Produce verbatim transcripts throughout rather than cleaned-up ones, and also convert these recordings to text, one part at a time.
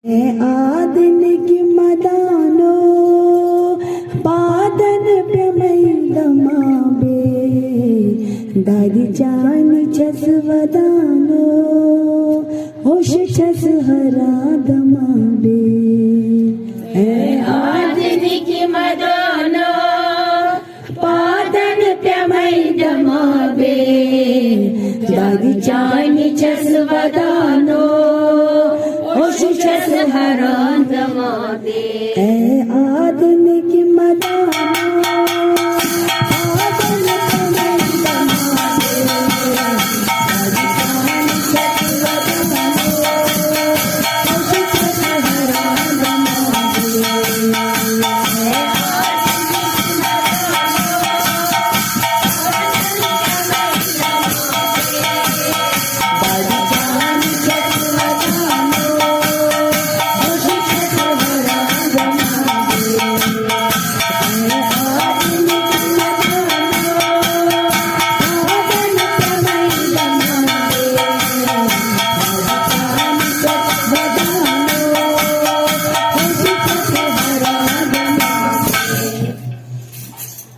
A آدنٕکۍ مدانو، پادن پیمے دمابے، دادِ چانہِ چھس ودانو، ہوش چھس ہرا دمابے۔ اے آدنٕکۍ مدانو، پادن پیمے دمابے، دادِ چانہِ چھس ودانو، ہوش چھس ہرا دمابے۔ اے آدنٕکۍ مدانو، پادن پیمے دمابے، دادِ چانہِ چھس ودانو، ہوش چھس ہرا دمابے۔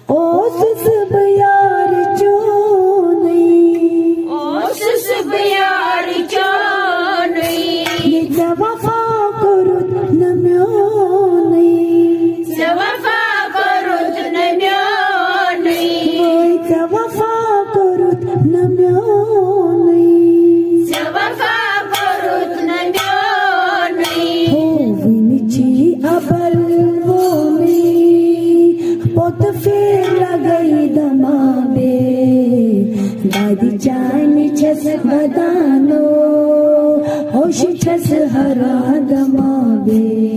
اوسُس بہٕ یار چونُے۔ اوسُس بہٕ یار چونُے۔ یہِ ژےٚ وفا کوٚرُتھ نہٕ میونُے۔ ژےٚ وفا کوٚرُتھ نہٕ میونُے۔ وٲے ژےٚ وفا کوٚرُتھ نہٕ میونُے۔ ژےٚ وفا کوٚرُتھ نہٕ میونُے۔ ہو وٕنہِ چھی ابل وومے، پوٚت پھیر لگے دمابے۔ دادِ چانہِ چھس ودانو، ہوش چھس ہرا دمابے۔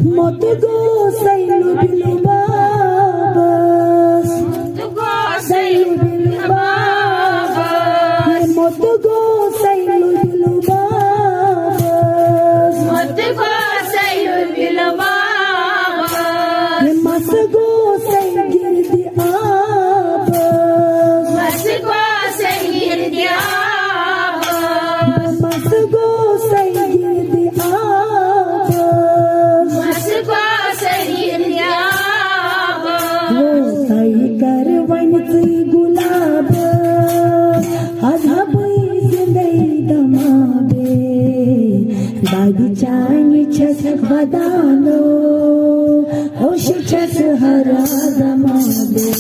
موٚت گوٚو سیلُب لُبابس۔ موٚت گوٚو سیلُب لُبابس۔ موٚت گوٚو سیلُب لُبابس۔ موٚت گوٚو سیلُب لُبابس۔ مس گوٚو سیل گِردِ آبس۔ مس گوٚو سیل گِردِ آبس۔ مس گوٚو سیل گِردِ آبس۔ مس گوٚو سیل گِردِ آبس۔ وو تۄہہِ کر وۄنۍ ژٕے گُلاب، اَز ہا بٕے زِندَے دَمابے۔ دادِ چانہِ چھَس ودانو، ہوش چھَس ہرا دَمابے۔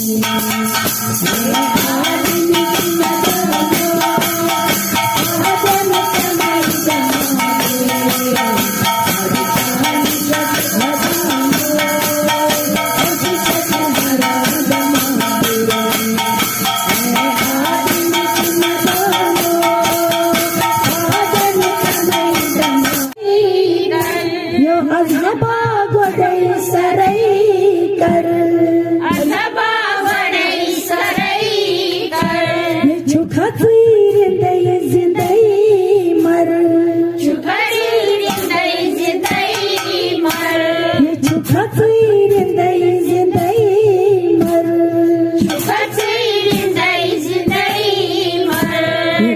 یو اَز ہا با گۄڈَے سَرَے کَر۔ اَز ہا با گۄڈَے سَرَے کَر۔ یہِ چھُکھا ژٕے رِندَے زِندَے مَر۔ چھُکھا ژٕے رِندَے زِندَے مَر۔ یہِ چھُکھا ژٕے رِندَے زِندَے مَر۔ چھُکھا ژٕے رِندَے زِندَے مَر۔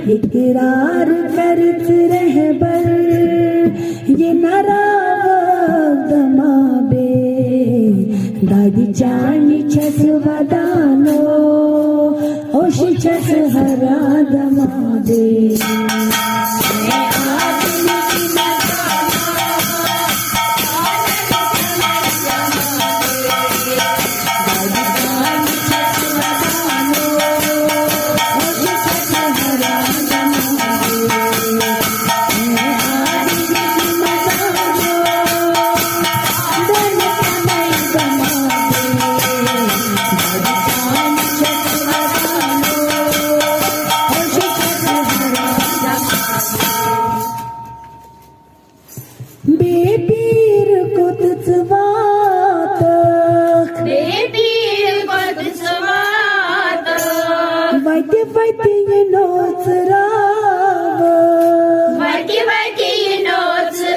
اقرار کر ژٕ رہبر، یہِ نہ راوو دَمابے۔ دادِ چانہِ چھَس ودانو، ہوش چھَس ہرا دَمابے۔ وَتہِ وَتہِ یہِ نوژراوو۔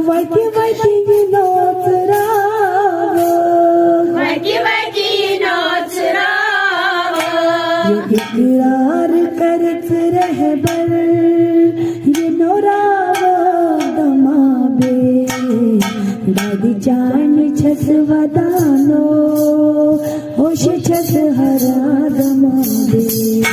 وَتہِ وَتہِ یہِ نوژراوو۔ وَتہِ وَتہِ یہِ نوژراوو۔ یہِ اِقرار کَرِ ژٕ رہبر، یہِ نوراوو دَما بیٚیہِ۔ دادِ چانہِ چھَس وَدانو، ہوش چھَس ہرا دَما بیٚیہِ۔